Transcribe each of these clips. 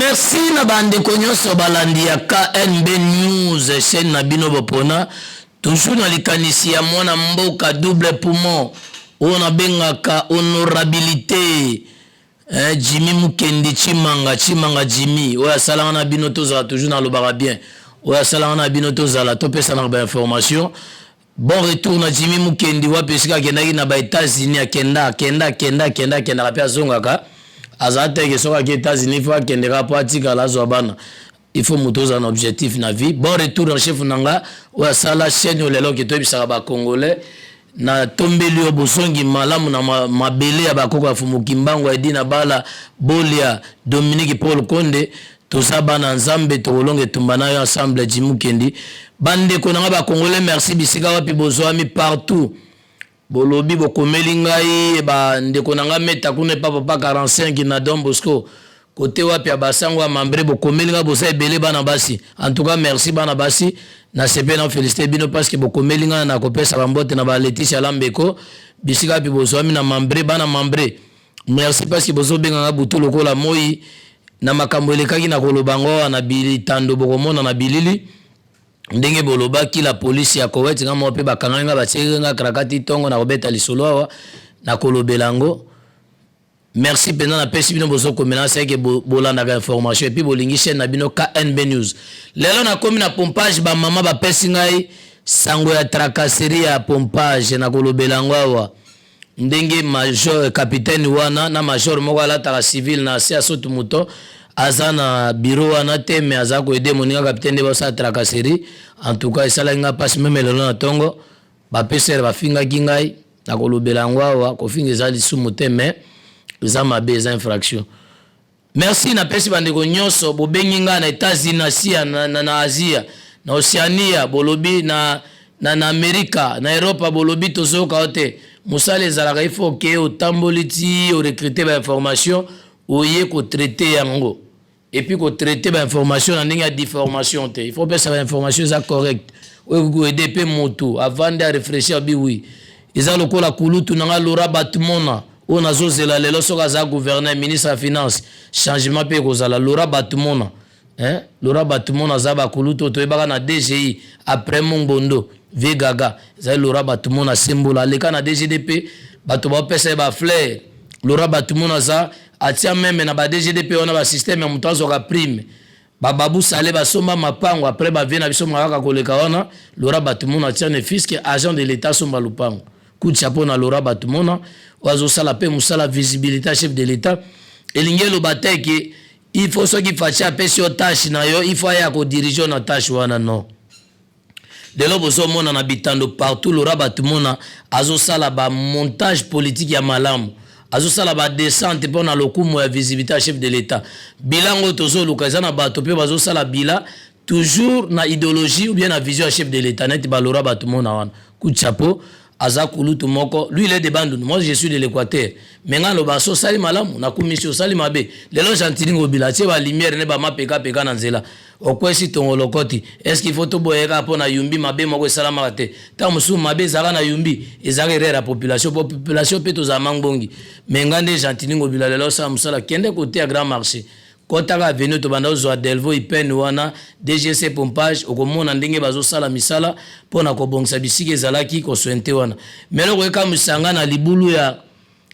Merci na bandeko nyonso balandi ya KNB News, chaîne na bino bopona toujours na likanisi ya mwana mboka double poumon oyo nabengaka honorabilité, eh, Jimmy Mukendi Chimanga Chimanga Jimmy, oyo asalanga na bino tozala toujours, nalobaka bien, oyo asalanga na bino tozala topesanaka bainformation. Bon retour na Jimmy Mukendi, wapi esika akendaki na ba États-Unis. Akenda, akenda, akenda, akendaka, akendaka mpe azongaka. Azala teke soki ake États-Unis, faut akendeka mpo atikala azwa bana. Il faut moto ozala na objectif na vie. Bon retour na chef na nga oyo asala chaîne oyo lelo ke toyebisaka bacongolais. Natombeli yo bozongi malamu na mabele ya bakoko ya Fumu Kimbangu, Edina Bala Bolia Dominique Paul Konde. Toza bana Nzambe, tokolonga etumba na yo ensemble. Jimmy Mukendi, bandeko na nga bacongolais, merci bisika wapi bozwami partout. Bolobi, bokomeli ngai, bandeko na nga meta kuna epa papa 45 na Don Bosco, kote wapi ya basango ya mambre. Bokomeli nga, boza ebele bana basi. En tout cas merci bana basi, nasepeli na félicité bino parce que bokomeli nga. Na kopesa bambote na baleticia Lambeko, bisika wapi bozwami na mambre. Bana mambre, merci parce que bozobenganga butu lokola moi na makambo elekaki na koloba yango awa na bitando. Bokomona na bilili ndenge bolobaki la polisi ya Kowet nga moko mpe bakangaki nga, batiaki nga krakati ntongo na kobeta lisolo awa na kolobela yango. Merci mpenza, napesi bino bozokomela seke bolandaka information et puis bolingi chaîne na bino KNB News. Lelo nakomi na pompage, bamama bapesi ngai sango ya tracasserie ya pompage. Na kolobela yango awa ndenge major capitaine wana na major moko alataka civil na se asotu moto aza na bureau wana te, mais aza koaider moninga capitaine nde basala tracasserie. En tout cas esalaki nga mpasi. Même lelo na ntongo bapesere bafingaki ngai. Na kolobela yango awa, kofinga eza lisumu te, mais eza mabe, eza infraction. Merci, napesi bandeko nyonso bobengi ngai na États-Unis, na sia na Asia, na Océania, bolobi na Amerika, na Europa, bolobi tozoyoka yo te. Mosala ezalaka, il faut ke otamboli ti orecruter bainformation, oye kotraiter yango et puis kotraiter bainformation na ndenge ya déformation te. Il faut opesa bainformation eza correct, oyo ekoki koaider mpe motu avande arefléchir abi oui. Eza lokola kulutu na nga Lora Batumona oyo nazozela lelo soki aza gouverneur, ministre ya finance, changement mpe ekozala. Lora Batumona, hein? Lora Batumona aza bakulutu oyo toyebaka na DGI après Mongondo vie gaga. Ezali Lora Batumona sembola, aleka na DGDP, bato baopesa ye bafleur. Lora Batumona aza atia même na ba DGDP wana basystème ya moto azwaka prime. Bababu sale basomba mapango après bavie na biso makaka koleka wana. Lora Batumona atia ne fût-ce que agent de l'État asomba lupango. Coup de chapeau na Lora Batumona oyo azosala mpe mosala visibilité ya chef de l'État. Elingi eloba te ke il faut soki Fatshi apesi yo tâche na yo, il faut aya kodiriger yo na tâche wana. Non, lelo bozomona na bitando partout, Lora Batumona azosala bamontage politique ya malamu, azosala badescente mpo na lokumu ya visibilité ya chef de l'État. Bilango oyo tozoluka eza na bato mpe bazosala bila toujours na idéologie ou bien na vision ya chef de l'État, neti balora Batumona wana. Coup de chapeau, aza kulutu moko. Lui, il est de Bandundu, moi je suis de l'Équateur, mais nga loba so osali malamu, nakumisi, osali mabe. Lelo Gentiny Ngobila atie balumière ne bamapekapeka na nzela, okwesi tongo lokoti. Est ce qu'il faut toboyeka mpo na Yumbi? Mabe moko esalamaka te. Ntango mosusu mabe ezalaka na Yumbi, ezalaka erreur ya population, po population mpe tozala mangbongi. Mais nga nde Gentiny Ngobila lelo osala mosala, kende kote ya grand marché, kotaka avenue tobanda ozwa Delvo Ipene wana, DGC pompage, okomona ndenge bazosala misala mpona kobongisa bisika ezalaki koswente wana. Mais eloko ekamwisanga na libulu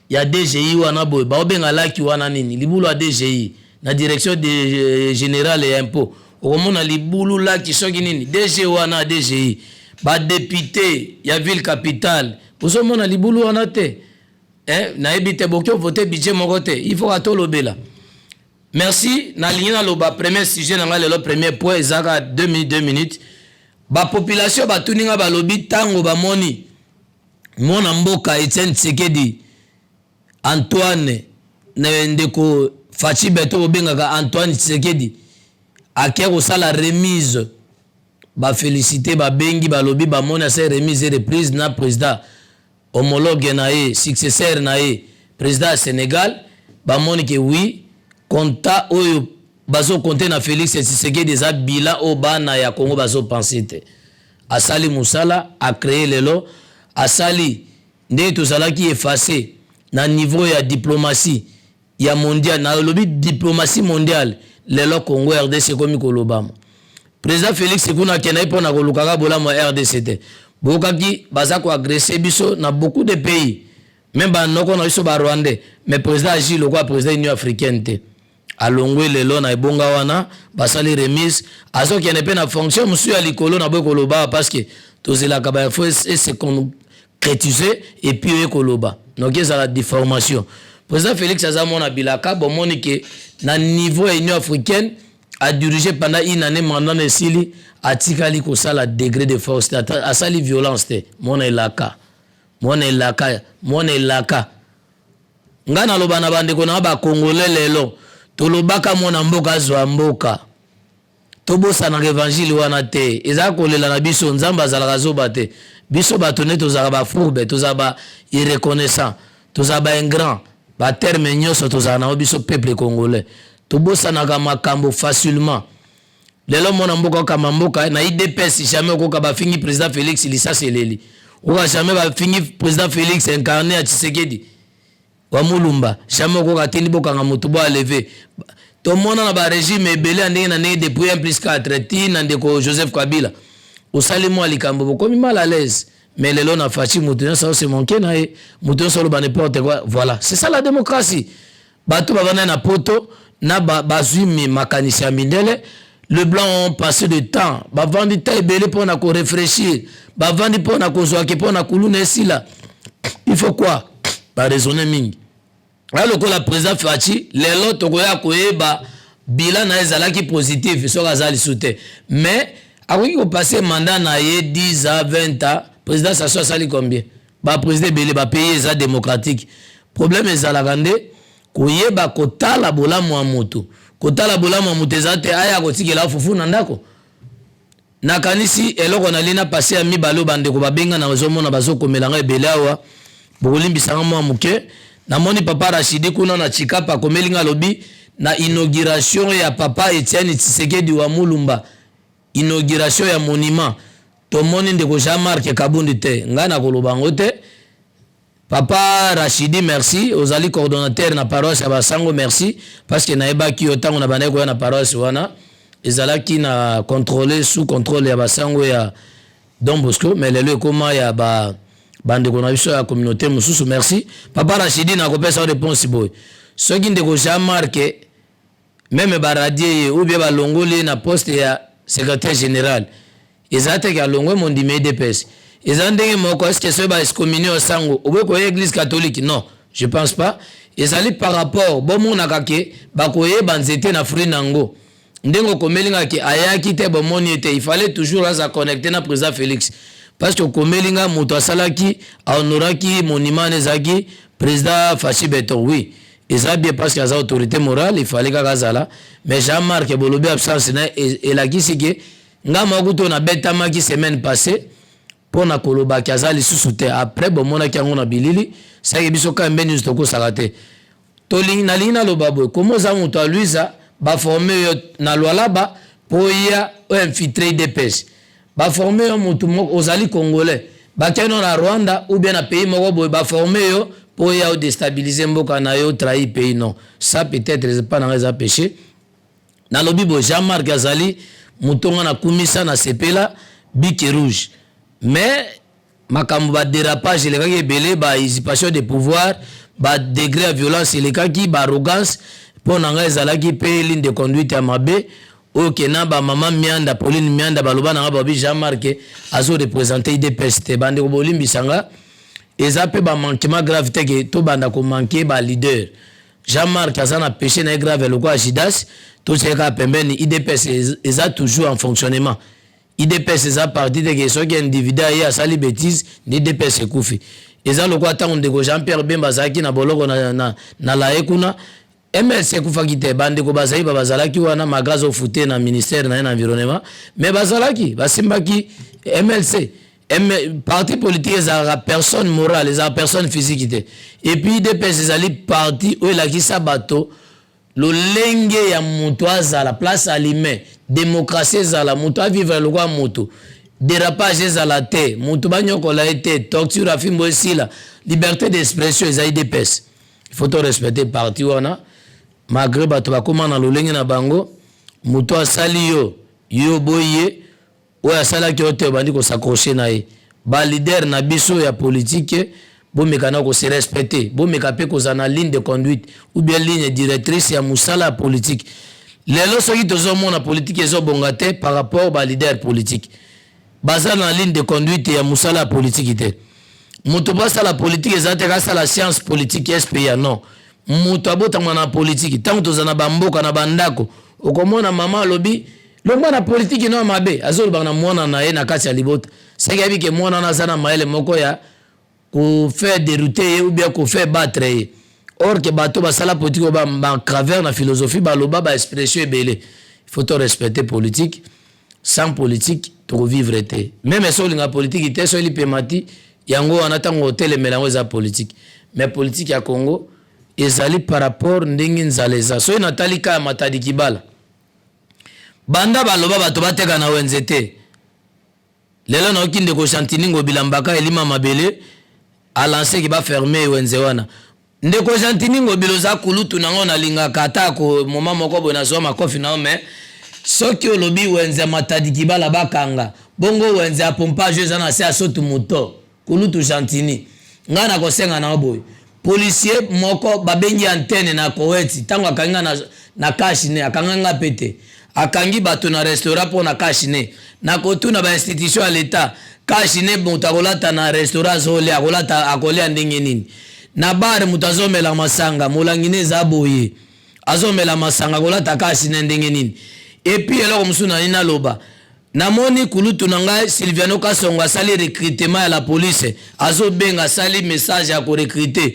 ya DGI wana boye, baobenga laki wana nini, libulu ya DGI na direction de générale ya impôt, okomona libulu laki soki nini DG wana ya DGI. Badéputé ya ville capitale, bozomona libulu wana te, eh, nayebi te, boki ovote budget moko te. Il faut katolobela. Merci. Nalingi naloba premier sujet na ngai lelo, premier point, ezaka 2 minutes, 2 minutes. Bapopulation batuni nga, balobi ntango bamoni mwana mboka Etienne Tshisekedi Antoine na ndeko Fatshi Béton, bobengaka Antoine Tshisekedi, ake kosala remise, bafélicité, babengi, balobi bamoni asala remise et reprise na président homologue na ye, successeur na ye, président ya Sénégal. Bamoni ke oui, konta oyo bazokonte na Félix Tshisekedi eza bilan oyo bana ya Congo bazopense te. Asali mosala, acréer lelo, asali ndenge tozalaki effacé na niveau ya diplomatie ya mondial. Nalobi diplomatie mondiale Lelo Congo RDC ekomi kolobama. Président Félix kuna akendaki mpo na kolukaka bolamu ya RDC te. Boyokaki baza koagresse biso na beaucoup de pays, même banoko na biso barwandais, mais président agit lokola président Union africaine te. Alongwe lelo na ebonga wana, basali remise, azokende mpe na fonction mosusu ya likolo. Na boye koloba parce que tozelaka bainfo ese concrétise et puis oye koloba, noki ezala déformation. Président Félix aza mwana bilaka. Bomoni ke na niveau ya Union africaine adirige pendant une année, mandat na esili, atikali kosala degré de force te, asali violence te. Mwana elaka, mwana elaka, mwana elaka. Ngai naloba na bandeko na nga bakongole, lelo tolobaka mwana mboka azwa mboka, tobosanaka évangile wana te. Ezala kolela na biso, Nzambe azalaka zoba te. Biso bato nde tozalaka bafourbe, tozala ba irreconnaissant, tozala baingrat, baterme nyonso tozala nango. Biso peuple congolais tobosanaka makambo facilement. Lelo mwana mboka okamba mboka na UDPS, jamais okoka bafingi président Félix, lisasi eleli. Okoka jamais bafingi président Félix incarné ya Tshisekedi wa Mulumba, jamais okoka tindi bokanga motu bo aleve. Tomona na barégime ebele ya ndenge na ndenge depuis 1 plus 4 ti na ndeko Joseph Kabila, osali mwa likambo, bokomi mal à l'aise. Mais lelo na Fatshi, moto nyonso ose manke na ye, moto nyonso oloba n'importe quoi. Voilà, c'est ça la démocratie. Bato bavanda na poto na bazwi makanisi ya mindele. Le blanc ont passé de temps, bavandi ta ebele mpona koréfléchir, bavandi mpona kozwaki mpona kuluna esila. Il faut quoi? Baraisonne mingi. Aya lokola président Fatshi, lelo tokoya koyeba bilan na ye ezalaki positif soki aza lisu te, mais akoki kopase mandat na ye 10 ans, 20 ans. Président Sassou asali combien? Baprésident ebele, bapays eza démocratique. Problème ezalaka nde koyeba kotala bolamu ya motu. Kotala bolamu ya motu eza te aya kotikela fufu na ndako. Nakanisi eloko nali na pase ya mibale oyo bandeko babenga na ozomona bazokomela ngai ebele awa, bokolimbisanga mwa moke. Namoni papa Rachidi kuna na Chikapa akomeli nga, alobi na inauguration ya papa Etienne Tshisekedi wa Mulumba, inauguration ya monument, tomoni ndeko Jean-Marc Kabundi te. Ngai nakoloba yango te. Papa Rachidi, merci, ozali coordonnateur na paroisse ya Basango. Merci, parce que nayebaki yo ntango na bandaki koya na paroisse wana, ezalaki na contrôle, sous contrôle ya Basango ya Don Bosco, mais lelo ekóma ya ba bandeko na biso ya communauté mosusu. Merci papa Rachidi. Nakopesa réponse boye: soki ndeko Jean Marc même baradier ye ou bien balongoli ye na poste ya secrétaire général, eza teke alongwe mondimi UDPS. Eza ndenge moko, est-ce soki baexcommunie osango, oboyi koya église catholique? Non, je pense pas. Ezali par rapport bomonaka ke bakoyeba nzete na fruit nango. Ndenge okomeli nga ke ayaki te, bomoni ye te, il fallait toujours aza connecté na président Félix, parce que okomeli nga moto asalaki ahonoraki monument wana ezalaki président Fatshi Béton. Oui, eza bien parce que aza autorité morale, il fallait kaka azala. Mais Jean Marc, bolobi absence na elakisi ke nga moko to nabetamaki semaine passée mpo na kolobaki aza lisusu te. Après bomonaki yango na bilili saki. Biso KMB News tokosaka te. Tolingi, nalingi naloba boye: komo oza moto ya Luiza, baforme yo na Lwalaba mpo ya oinfiltre UDPS, baforme yo motu moko ozali congolais, bakei no na Rwanda ou bien na pays moko boye, baforme yo mpo ya odéstabiliser mboka na yo, trahi pays. Non, ça peut-être epa nanga eza péché. Nalobi boye: Jean Marc azali moto nga nakumisa, nasepela bic rouge, mais makambo badérapage elekaki ebele, bausurpation de pouvoir, badegré ya violence elekaki, baarrogance. Mpo na ngai ezalaki mpe ligne de conduite ya mabe oyo kena bamama Mianda, Pauline Mianda, baloba na nga, babi Jean Marc azoreprésente UDPS te. Bandeko, bolimbisa nga, eza mpe bamanquement grave te ke tobanda komanke baleader. Jean Marc aza na péché na ye grave lokola Judas, totie kaka pembeni. UDPS eza toujours en fonctionnement. UDPS eza parti te ke soki individu aye asali bétise nde UDPS ekufi. Eza lokola ntango ndeko Jean Pierre Bemba azalaki na boloko na laye kuna, MLC ekufaki te. Bandeko bazali ba bazalaki wana malgré azofute na ministère na ye na environnement, mais bazalaki basimbaki MLC. Parti politique ezalaka personne morale, ezalaka personne physique te. Et puis UDPS ezali parti oyo elakisa bato lolenge ya moto azala place alime, démocratie ezala, moto avivre lokola moto, dérapage ezala te, moto banyokola ye te, torture afimbo esila, liberté d'expression. Eza UDPS, il faut to respecter parti wana. Malgré bato bakoma na lolenge na bango, moto asali yo, yo oboyi ye, oyo asalaki yo te obandi kos'accrocher na ye. Baleader na biso ya politike, bomeka na kose respecter, bomeka mpe kozala na ligne de conduite ou bien ligne directrice ya mosala ya politike. Lelo soki tozomona politike ezobonga te par rapport baleader politique baza na ligne de conduite ya mosala ya politike te. Moto po asala politike eza te kasala science politique SPA, non. Moto abotama na politike. Ntango toza na bamboka, na bandako, okomona mama alobi: "Longwa na politike, no mabe." Azolobaka na mwana na ye na kati ya libota. Soki ayebi ke mwana wana aza na mayele moko ya kofaire dérouter ye ou bien kofaire battre ye, or ke bato basala politike oyo batravers na philosophie, baloba baexpression ebele. Il faut to respecter politique. Sans politique tokovivre te. Même so olinga politike te, so elipema ti yango wana, ntango otelemela yango, eza politike. Mais politike ya Congo ezali par rapport ndenge nzala eza. Soki natali ka ya Matadi Kibala, banda baloba bato bateka na wenze te. Lelo nayoki ndeko Gentiny Ngobila Mbaka elima mabele alanceki baferme wenze wana. Ndeko Gentiny Ngobila, oza kulutu nango, nalingaka ata ko moma moko boye nazwa makofi na yo. Mais soki olobi wenze ya Matadi Kibala bakanga, bongo wenze ya pompage eza na se ya sotu moto, kulutu Gentiny, ngai nakosenga na yo boye: policier moko babengi antenne na Koweti, ntango akangi nga na cache-nez, akanga nga mpe te, akangi bato na restaurant mpo na cache-nez. Nakotuna bainstitution ya leta, cache-nez moto akolata na restaurant, azolia, akolata, akolia ndenge nini? Na bar, moto azomela masanga, molangi ne eza boye, azomela masanga, akolata cache-nez ndenge nini? Et puis eloko mosusu nani naloba, namoni kulutu na ngai Sylviano Kasongo asali recrutement ya la police, azobenga, asali message ya korecruter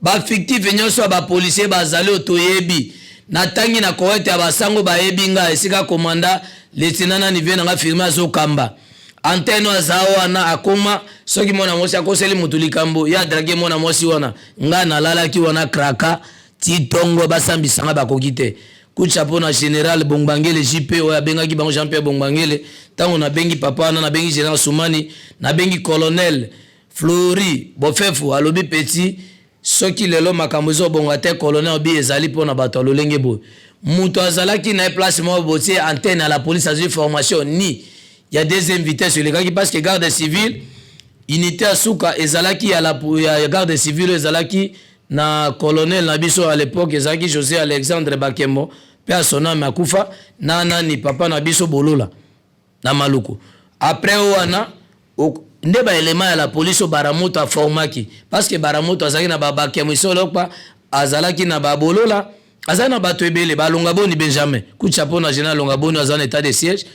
bafictif nyonso ya bapolicier bazali oyo toyebi. Natangi na Kowete ya basango bayebi nga esika komanda lieutenant nani vie na nga firme azokamba antenne aza wana. Akoma soki mwana mwasi akoseli motu likambo, ye adraguer mwana mwasi wana. Ngai nalalaki wana kraka ti ntongo, basambisanga bakoki te. Kucha mpo na général Bongbangele JP oyo abengaki bango, Jean Pierre Bongbangele. Ntango nabengi papa wana, nabengi général Sumani, nabengi colonel Flori Bofefu, alobi: "Petit, soki lelo makambo ezobonga te, colonel obi ezali mpona bato ya lolenge boye." Moto azalaki na ye place moko botie antenne ya la police, azwi formation ni ya deuxième vitesse elekaki, parce que garde civile, unité ya suka ezalaki ya garde civile oyo ezalaki na colonel na biso à l'époque, ezalaki José Alexandre Bakembo mpe asoname akufa na nani, papa na biso Bolola na Maluku. Après wana nde baelema ya la police oyo Baramoto aformaki, parce que Baramoto azalaki na babakemo isolokpa, azalaki na babolola, azali na bato ebele, balonga boni Benjamin kucha mpo na général Longa boni aza na état de siège.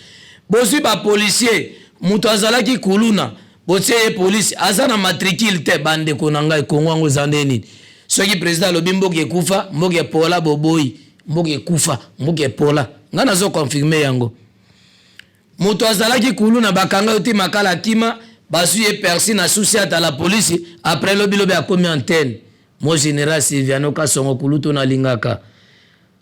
Bozwi bapolicier, moto azalaki kuluna, botie ye polisi, aza na matricule te. Bandeko na ngai, Kongo yango eza nde nini? Soki président alobi mboka ekufa, mboka epola, boboyi. Mboka ekufa, mboka epola, ngai nazoconfirmer yango. Moto azalaki kuluna, bakanga yo ti Makala, akima, bazwi ye persi na susi ata la polisi. Après lobilobi akomi antenne. Mo général Sylviano Kasongo, kulutu nalingaka,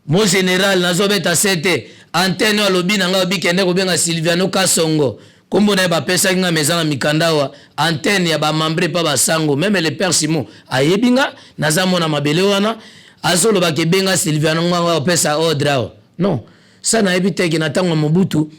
mo général, nazobeta se te. Antenne oyo alobi na ngai, obi kende kobenga Sylviano Kasongo, nkombo na ye bapesaki nga, meza na mikanda awa, antenne ya bamembre mpa basango. Même le père Simon ayebi nga, naza mona mabele wana, azolobaka ebenga Sylviano ngango, apesa ordre awa. Non, sa nayebi teke na ntango ya Mobutu,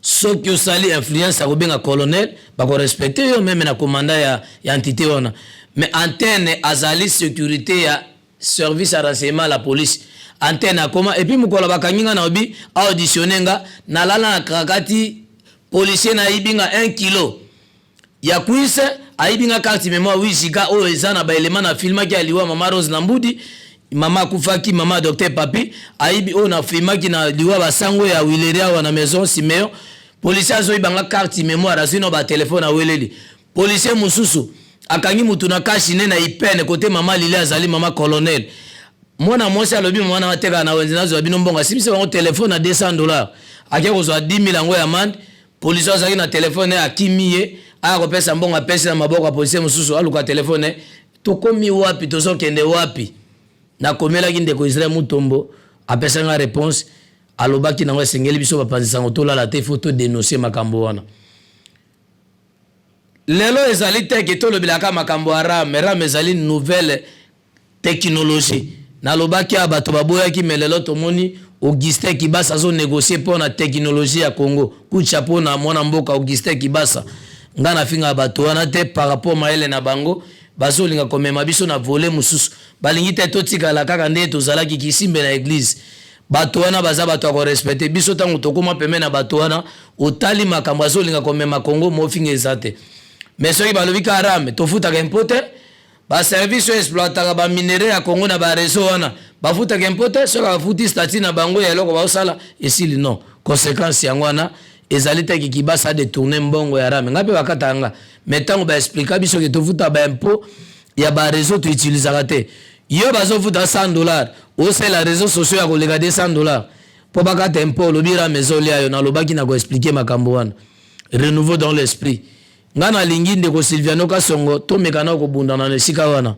soki osali influence ya kobenga colonel, bakorespecter yo, même na commandant ya entité wana. Mais antenne azali sécurité ya service ya renseignement la police. Antenne akoma. Et puis mokolo bakangi nga na obi aauditionne nga, nalala na krakati, policier nayibi nga 1 kilo ya cuisse, ayibi nga carte mémoire 8 giga oyo eza na baelema na filmaki ya liwa mama Rose na Mbudi, mama akufaki, mama docteur Papi. Ayibi oyo na filmaki na liwa basango ya Wileri awa na maison Simeon. Policier azoyiba nga carte mémoire, azwi na batelefone, aweleli. Policier mosusu akangi mutu na cache-nez na ipene kote mama Lili azali mama colonel. Mwana mwasi alobi: "Mama na atekaka na wenze, nazwa bino mbongo." Asimbisi bango telefone na 200 dollar, ake kozwa 10 000 yango ya mande. Policier azalaki na telefone, akimi ye, aya kopesa mbongo, apesi na maboko ya policier mosusu, aluka telefone. Tokomi wapi? Tozokende wapi? Nakomelaki ndeko Israel Mutombo, apesanga réponse, alobaki nango esengeli biso bapanzi sango tolala te, faut todénoncer makambo wana. Lelo ezali te ke tolobelaka makambo ya RAM. RAM ezali nouvelle technologie. Nalobaki awa bato baboyaki, mais lelo tomoni Augustin Kibasa azo négocier mpo na technologie ya Congo. Coup de chapeau na mwana mboka Augustin Kibasa. Ngai nafingaka bato wana te par rapport mayele na bango. Bazolinga komema biso na volet mosusu, balingi te totikala kaka nde tozalaki kisimbe na église. Bato wana baza bato ya korespecter biso. Ntango tokóma pembeni na bato wana, otali makambo azolinga komema Congo, mofinga eza te. Mais soki balobi ka RAM, tofutaka impôt te. Baservice oyo exploitaka baminerais ya Congo na baréseau wana, bafutaka impôt te. Soki bafuti statut na bango ya eloko baosala esili, non. Conséquence yango wana ezali te Kibasa détourne mbongo ya RAM. Ngai mpe bakata nga, mais ntango baexplika biso ke tofuta baimpôt ya baréseau, toutilisaka te. Yo bazofuta 100 $, osala réseau sociaux ya koleka 200 $ mpo bakata impôt, olobi RAM ezolia yo. Nalobaki na koexpliquer makambo wana, renouveau dans l'esprit. Ngai nalingi ndeko Sylviano Kasongo, tomeka na kobundana na esika wana.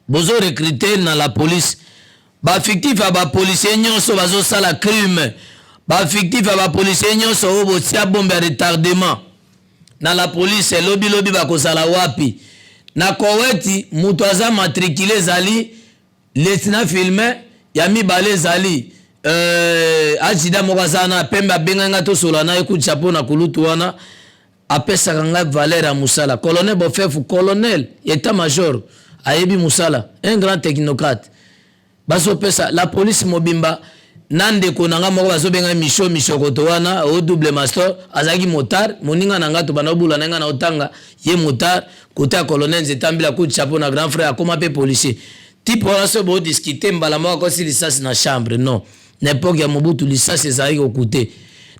Bozorecruter na la police bafictif ya bapolicier nyonso bazosala crime, bafictif ya bapolicier nyonso oyo botia bombe ya retardement na la police, elobilobi bakozala wapi? Na Koweti, moto aza matricule ezali lieutenant filme ya mibale, ezali adjudant moko aza na pembe, abengai ngai tosola na ye. Coup de chapeau na kulutu wana, apesaka ngai valeur ya mosala. Colonel Bofefu, colonel état major, ayebi mosala, un grand technocrate. Bazopesa la police mobimba na ndeko na nga moko bazobenga Micho Michokoto wana o double master, azalaki motard, moninga na nga, tobanda obula na nga na otanga ye motard kote ya colonel Nzetambila. Coup de chapeau na grand frère, akóma mpe policier. Type wana, so bodiscuter, mbala moko akosi lisasi na chambre. Non, na époque ya Mobutu, lisasi ezalaki kokute.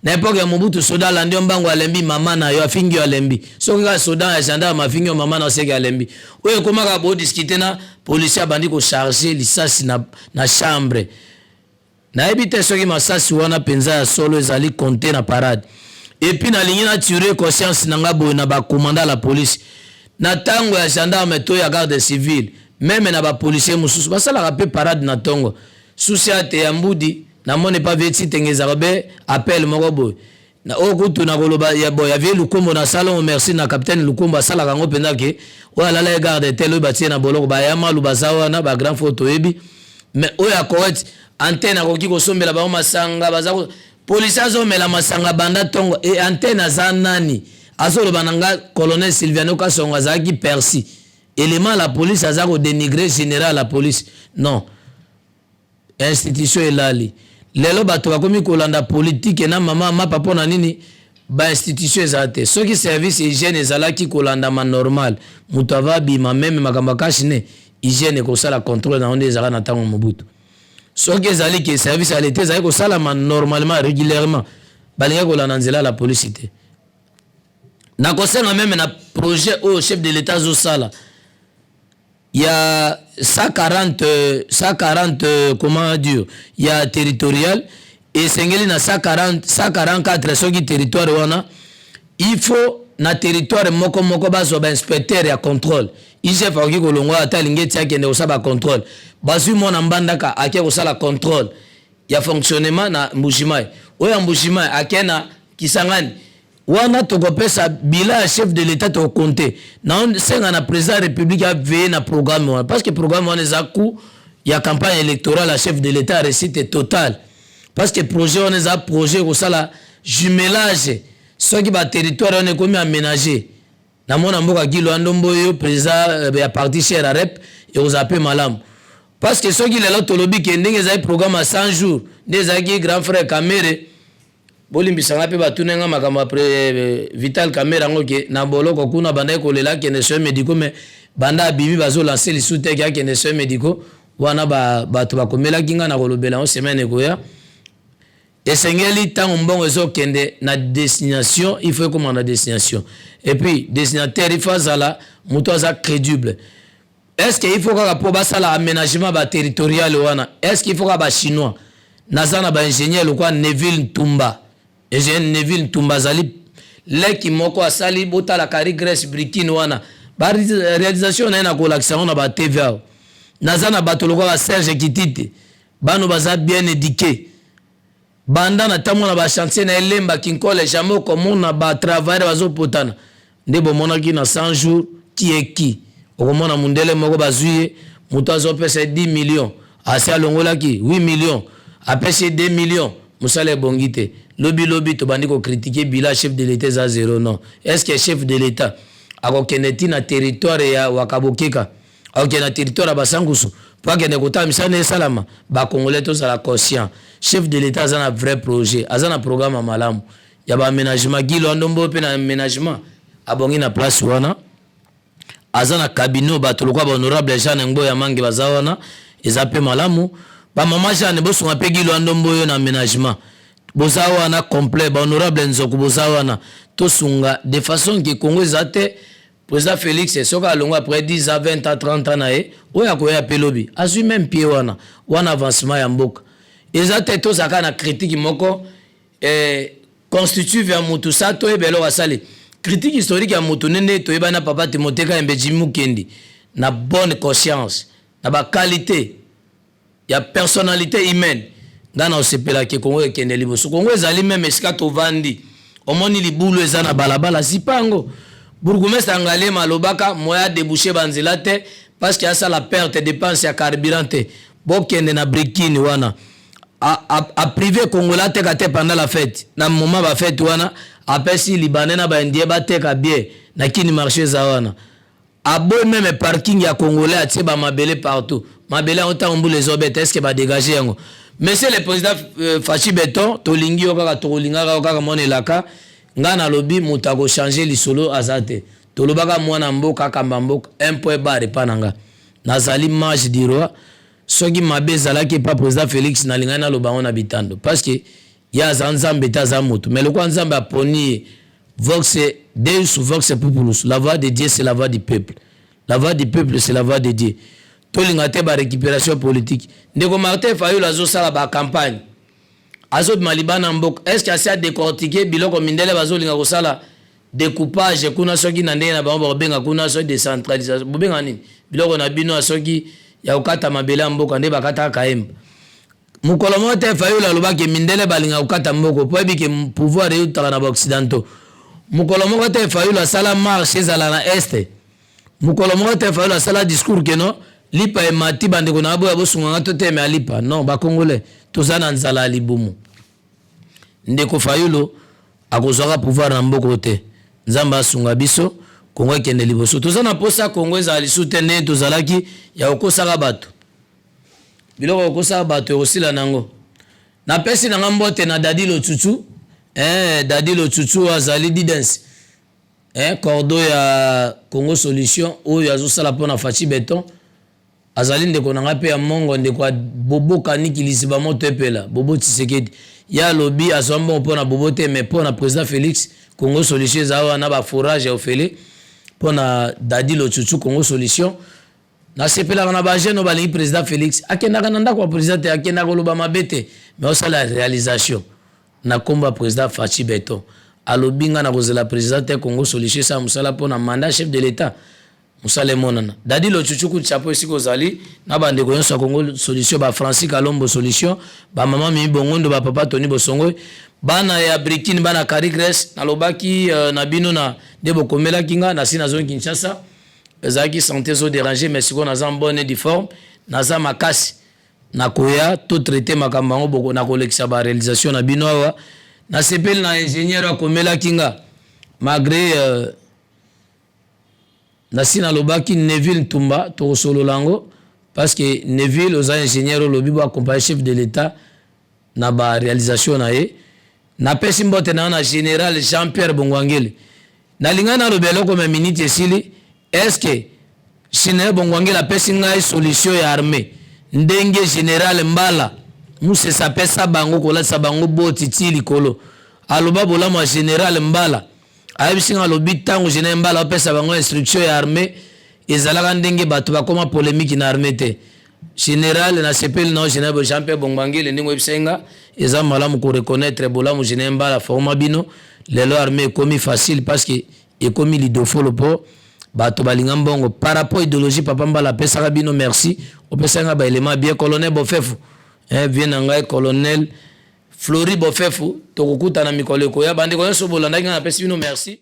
Na époque ya Mobutu, soda alandi yo mbango, alembi, mama na yo afingi yo, alembi. Soki kaka soda ya gendarme afingi yo, mama na oseki, alembi. Oyo ekomaka bodiscuter na policier, abandi kocharger lisasi na chambre. Nayebi te soki masasi wana mpenza ya solo ezali compte na parade. Et puis nalingi natire conscience na nga boye na bacommandant la police na ntango ya gendarme to ya garde civile, même na bapolicier mosusu basalaka mpe parade na ntongo. Susi ate ya mbudi, namoni pa vie titenge ezalaka be appel moko boye na oyo kutu na koloba ya boye ya vie Lukombo na salongo. Merci na capitaine Lukombo, asalaka yango mpenza ke oyo alala ye garde tel oyo batie na boloko, baya malu baza wana, bagrand frère toyebi. Mais oyo ya Kowet, antenne akoki kosombela bango masanga, baza policier azomela masanga banda ntongo. E antenne aza nani? Azoloba na nga colonel Sylviano Kasongo azalaki persi élément la police, aza kodénigrer général la police. Non, institution elali. Lelo bato bakomi kolanda politike na mama mapa. Mpo na nini bainstitution ezala te? Soki service hygiène ezalaki kolandama normal, moto ava abima même makambo ya cache-nez, hygiène ekosala contrôle na yango nde ezalaka na ntango Mobutu. Soki ezali ke service ya leta ezali kosalama normalement, régulièrement, balingi kolanda nzela ya la polisi te. Nakosenga même na projet oyo chef de l'État azosala ya 140, 140, comment dire, ya territorial, esengeli na 140, 144 soki territoire wana, il faut na territoire moko moko bazwa bainspecteur ya contrôle. IGF akoki kolongwa ata alingi eti akende kosala bacontrôle. Bazwi mwana Mbandaka, ake kosala contrôle ya fonctionnement na Mbujimai. Oyo ya Mbujimai ake na Kisangani. Wana tokopesa bilan ya chef de l'État, tokokonte nasenga na président ya République aveye na programme wana, parce que programme wana eza coût ya campagne électorale ya chef de l'État, réussite totale, parce que projet wana eza projet kosala jumelage. Soki baterritoire wana ekomi aménagé na mwana mboka Gilo Andombo, oyo président ya parti cher arep, ekozala mpe malamu. Parce que soki lelo tolobi ke ndenge ezali programme ya 100 jours, nde ezalaki grand frère Kamerhe, bolimbisanga mpe batuna nga makambo ya Vital Kamerhe yango ke na boloko kuna bandaki kolela akende soins médicaux, mais banda abimi, bazolancer lisu te ke akende soins médicaux wana. Bato bakomelaki nga na kolobela yango semaine ekoya. Esengeli ntango mbongo ezokende na destination, il faut ekóma na destination. Et puis destinataire, il faut azala moto aza crédible. Est ce que il faut kaka mpo basala aménagement baterritorial wana, est ce que il faut kaka bachinois? Naza na baingénieur lokwa Neville Ntumba. Ingénieur Neville Ntumba azali leki moko asali, botala Kari Grèce Brikine wana, baréalisation na ye na kolakisa yango na batv awa. Naza na bato lokwa baserge Kitite, bano baza bien éduqué. Banda na ntango na bachantier na Elemba, Kinkole, jamais okomona batravailleur bazopotana nde bomonaki na 100 jours. Ki eki okomona mundele moko bazwi ye, moto azopesa 10 millions, Asi alongolaki 8 millions, apesi ye 2 millions, mosala ebongi te. Lobi lobi tobandi ko critiquer bilan chef de l'Etat eza zero. Non, est-ce que chef de l'Etat akokende ti na territoire ya Wakabokeka, akokende na territoire ya Basankusu mpo akende kotala misala na esalama? Bacongolais, tozala conscient. Chef de l'Etat aza na vrai projet, aza na programme ya malamu ya baaménagement. Guy Loando Mboyo mpe na aménagement abongi na place wana. Aza na cabinet, bato lokola bahonorable Jeanne Ngboya Mange baza wana, eza mpe malamu. Bamama Jeanne, bosunga mpe Guy Loando Mboyo na aménagement. Boza wana complet, bahonorable Nzoku boza wana, tosunga de façon ke Congo eza te. Président Félix soki alongwa après 10 ans, 20 ans, 30 ans na ye, oyo akoya mpe lobi azwi même pied wana wana, avancement ya mboka eza te. Tozalaka na critique moko constitutive ya mutu sa toyeba eloko asali. Critique historique ya mutu nde toyeba na papa Timothée Kayembe, Jimi Mukendi, na bonne conscience, na baqualité ya personnalité humaine. Ngai na osepelaki Kongo ekende liboso. Kongo ezali même esika tovandi, omoni libulu eza na balabala, zipa yango. Bourgmestre Ngaliema alobaka moya débouche banzela te parce que asala perte dépense ya carburant te. Bokende na Brikini wana, aprivé Congolais ateka te pendant la fête. Na moment bafête wana, apesi Libanais na baindien bateka bien na Kini. Marché eza wana, aboyi même parking ya Congolais, atie bamabele partout. Mabele yango, ntango mbula ezobeta, est-ce badégage yango? Monsieur le président Fatshi Béton, tolingi yo kaka, tokolingaka yo kaka. Mona elaka ngai nalobi, moto akochange lisolo aza te. Tolobaka mwana mboka akamba mboka, un point barre. Epa na nga, nazali mage du roi. Soki mabe ezalaki epa président Félix, nalingai naloba yango na bitando, parce que ye aza Nzambe te, aza moto. Mais lokola Nzambe aponi ye, vox Deus vox populus, la voix de Dieu c'est la voix du peuple, la voix du peuple c'est la voix de Dieu. Tolinga te barécupération politique. Ndeko Martin Fayulu azosala bacampagne, azobima libanda mboka. Est ce que asi adécortique biloko mindele bazolinga kosala découpage kuna? Soki na ndenge na bango bakobenga kuna, soki décentralisation, bobenga nini biloko na bino, soki ya kokata mabele ya mboka nde bakataka Kayemba. Mokolo moko te Fayulu alobaki mindele balinga kokata mboka po yebi ke pouvoir eutaka na baoccidentaux. Mokolo moko te Fayulu asala marche ezala na Est. Mokolo moko te Fayulu asala discours keno lipa emati, bandeko na boya bosunganga to te, me alipa. Non, bacongolais toza na nzala ya libumu. Ndeko Fayulu akozwaka pouvoir na mboka te. Nzambe asunga biso, Kongo ekende liboso. Toza na posa Kongo ezala lisusu te ndenge tozalaki ya kokosaka bato. Biloko kokosaka bato ekosila nango. Napesi nanga mbote na Dadi Lotutu, Dadi Lotutu azali didens cordo ya Congo Solution oyo azosala mpona Fatshi Béton. Azali ndeko na ngai mpe ya mongo, ndeko ya Bobo Kaniki Lisiba moto epela Bobo Tshisekedi. Ye alobi azwa mbongo mpona Bobo te, mais mpona président Félix. Congo Solution eza wana, baforage ya ofele mpona Dadi Lotutu, Congo Solution. Nasepelaka na bajeune oyo balingi président Félix. Akendaka na ndako ya président te, akendaka koloba mabe te, mais osala réalisation na nkombo ya président Fatshi Béton. Alobi nga na kozela président te, Congo Solution esala mosala mpona mandat chef de l'État, mosala emonana. Dadi Lochuchuku, chapeau esika ozali, na bandeko nyonso ya Congo Solution, bafrancis Kalombo Solution, bamama Mimi Bongondo, bapapa Tony Bosongo, bana ya Brikine, bana Carigres. Nalobaki na bino na nde bokomelaki nga nasi nazongi Kinshasa. Ezalaki santé ezodérange, mais sikoyo naza bonne de forme, naza makasi. Nakoya totraite makambo yango, nakolekisa baréalisation na bino awa. Nasepeli na ingénieur akomelaki nga malgré nasi nalobaki. Neville Ntumba, tokosolola yango parce que Neville oza ingénieur, olobi boaccompagne chef de l'État na baréalisation na ye. Napesi mbote na yo na général Jean Pierre Bongwangele. Nalingai naloba eloko me minute esili. Est ce que général Bongwangele apesi ngai solution ya armée ndenge général Mbala Musesa apesa bango kolatisa bango boti ti likolo? Aloba bolamu ya général Mbala. Ayebisi nga, alobi ntango général Mbala apesa bango instruction ya armée, ezalaka ndenge bato bakóma polémique na armée te. Général, nasepeli nao, général Jean Pierre Bongwangele, ndenge oyebisai nga. Eza malamu koreconnaître bolamu général Mbala forma bino. Lelo armée ekomi facile parce que ekomi lidofolo mpo bato balinga mbongo par rapport idéologie papa Mbala apesaka bino. Merci, opesaka nga baélément bien. Colonel Bofefu, vie na ngai colonel Flori Bofefu, tokokutana mikolo ekoya. Bandeko nyonso bolandaki nga, napesi bino merci.